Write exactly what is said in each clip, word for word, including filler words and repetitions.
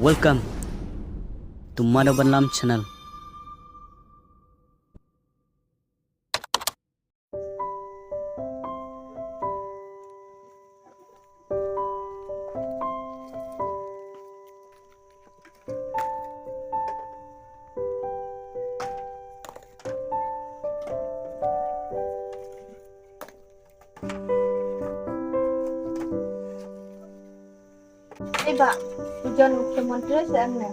Welcome to Madhav Banlam channel. Ei bah, u John u khlem wan trei seh hangne.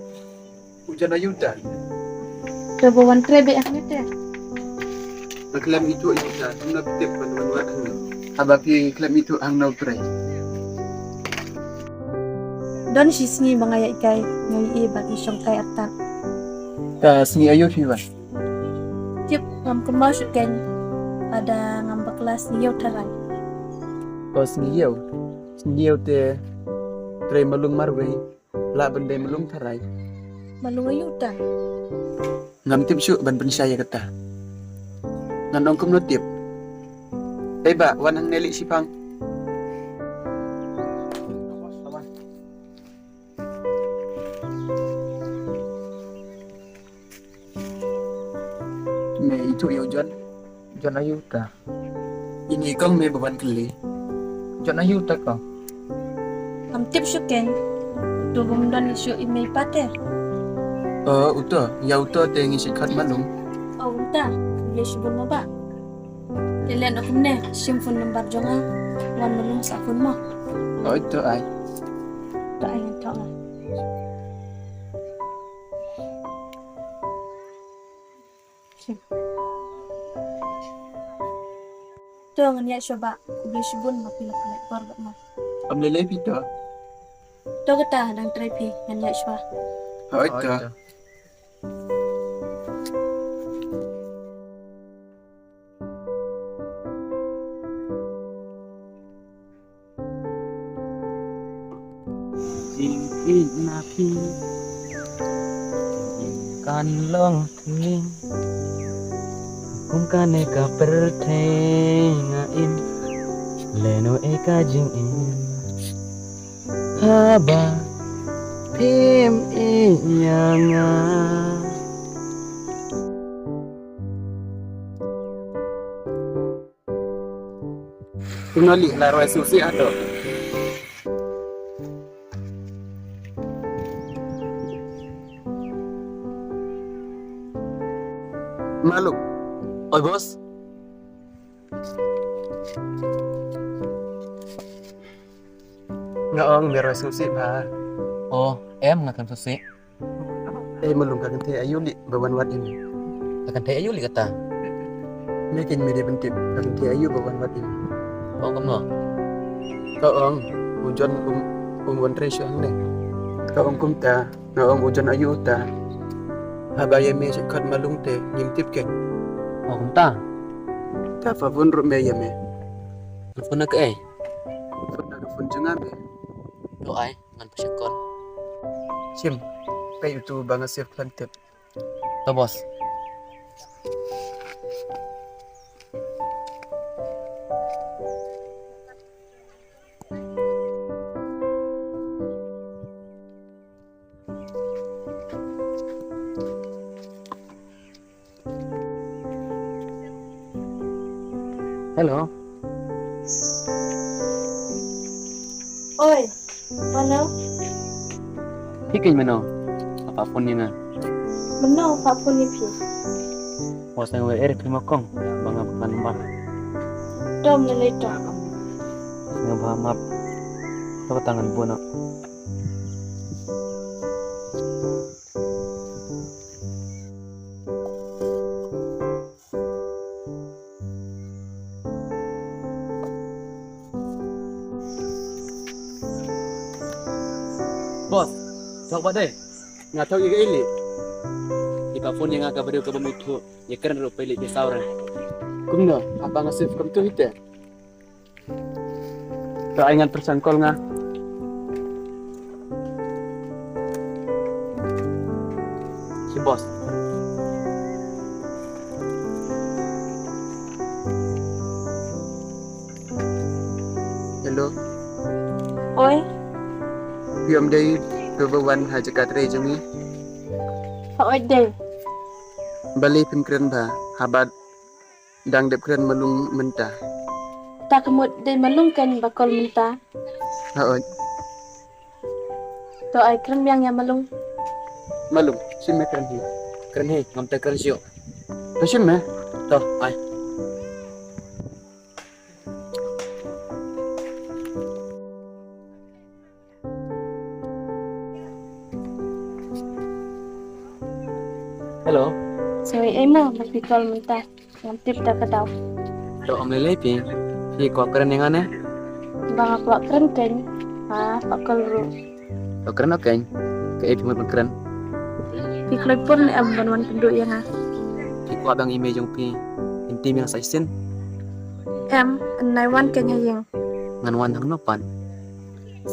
U John aïu ta? Te ba wan trei beit hangne te. Ba khlem ithuh ïa uta, kumno phi tip ban wan wad hangne? Haba phi khlem ithuh hangno u trei? Don shi sngi ba nga ïaid kai, nga ïohi ba ki shong kai artat. Ka sngi aïu phi wan? Tip ngam kynmaw shuh keiñ, lada ngam bakla sngi ïew tharai. Ko sngi ïew, sngi ïew te trei malung marwei, lah ban dei malung tharai. Malung aïu ta? Ngam tip shuh ban pynshai ïa kata. Ngan ong kumno tip. Ei bah, wan hangne leit shiphang. Me ithuh ïa u John? John aïu ta? Ine kong me ba wan kylli. John aïu ta kong? Ngam tip shuh keiñ. Uto bym don ïa shuh i mei i pa te. Oh, uto, ïa uto te ngi shait khot malung. Oh, uta, khublei shibun mo bah. Te leh noh kumne, shim phone number jong nga, wan malung sa phone mo. Oh, uto ai. Uto ai ngan thoh nga. To ngan ïaid shuwa bah, khublei shibun ba phi la pynlait por bad nga. Ym lei lei phi to. To kata dang trei phi, ngan ïaid shuwa. Hooid to. Jingïeit na phi kan long thwing kum kane ka pyrthei, nga im lehnoh ei ka jingim haba phim ïeit ïa nga. Kumno lei, la rwai sngewsih hato? Maluk. Oi boss. Nga ong me rwai sngewsih bha. Oh, em, nga khlem sngewsih. Ei malung, ka kynthei aïu lei ba wan wad ïa me? Ka kynthei aïu lei kata? Me keiñ me dei ban tip, ka kynthei aïu ba wan wad ïa me? Ong kumno? Ka ong u John um, um wan trei shuh hangne. Ka ong kumta, nga ong u John aïu uta? Haba ïa me shait khot malung te ngim tip keiñ. Ong kumta? Ta phone ruh me ïa me. Phone na kaei? Phone na ka phone jong nga me. To ai. Ngan pynshai call. Shim, peit utu ba nga save khlem tip. To boss. Hello. Oi, mano? Phi keiñ mano? Pha phone ïa nga. Mano pha phone ïa phi? Wa seng we er phi ma kong ba nga pynban bar. Tom ne le tom. Nga ba map. To ka tangan bono. Boss, thok ba dei. Nga thok ïa ka ili. Iba phone ïa nga ka briew ka bym ithuh. Ïa kren ruh peli ki saw re. Kumno, apa nga save kumtu hi te? To ai ngan pyrshang call nga. Si boss. Hello. Oi. Phi ym dei Phi ba wan ha jaka trei jong ngi. Hooid dei. Balei phin kren bha haba dang dep kren malung mynta? Ta ka mut dei malung kan ba call mynta. Hooid. To ai kren biang ïa malung. Malung, shim me kren hi. Kren hi, ngam te kren shuh. To shim me. To ai. Hello. Sorry, ei mo, ba phi call mynta. Ngam tip da ka daw. To ym lei lei phi. Phi kwah kren ïa nga ne? Ba nga kwah kren keiñ. Ha, kwah call ruh. To kren o keiñ. Kaei phi mut ban kren? Phi kloi por ne em ban wan kynduh ïa nga? Phi kwah ba ngan i mei jong phi, in tim ïa nga sa shisien? Em, yn nai wan keiñ ha ïing. Ngan wan hangno pat?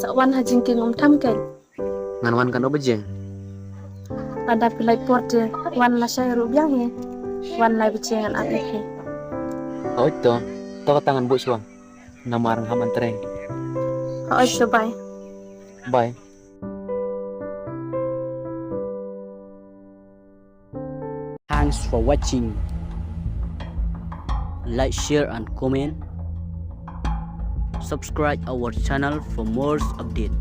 Sa wan ha jingkieng Umtham keiñ. Ngan wan katno baje? Lada phi lait por te wan lashai ruh biang hi. Wan lai baje ngan ap ïa phi. Hooid to, to kata ngan buh shuwa. Namar nga hap ban trei. Hooid to, bye. Bye. Thanks for watching. Like, share and comment. Subscribe our channel for more update.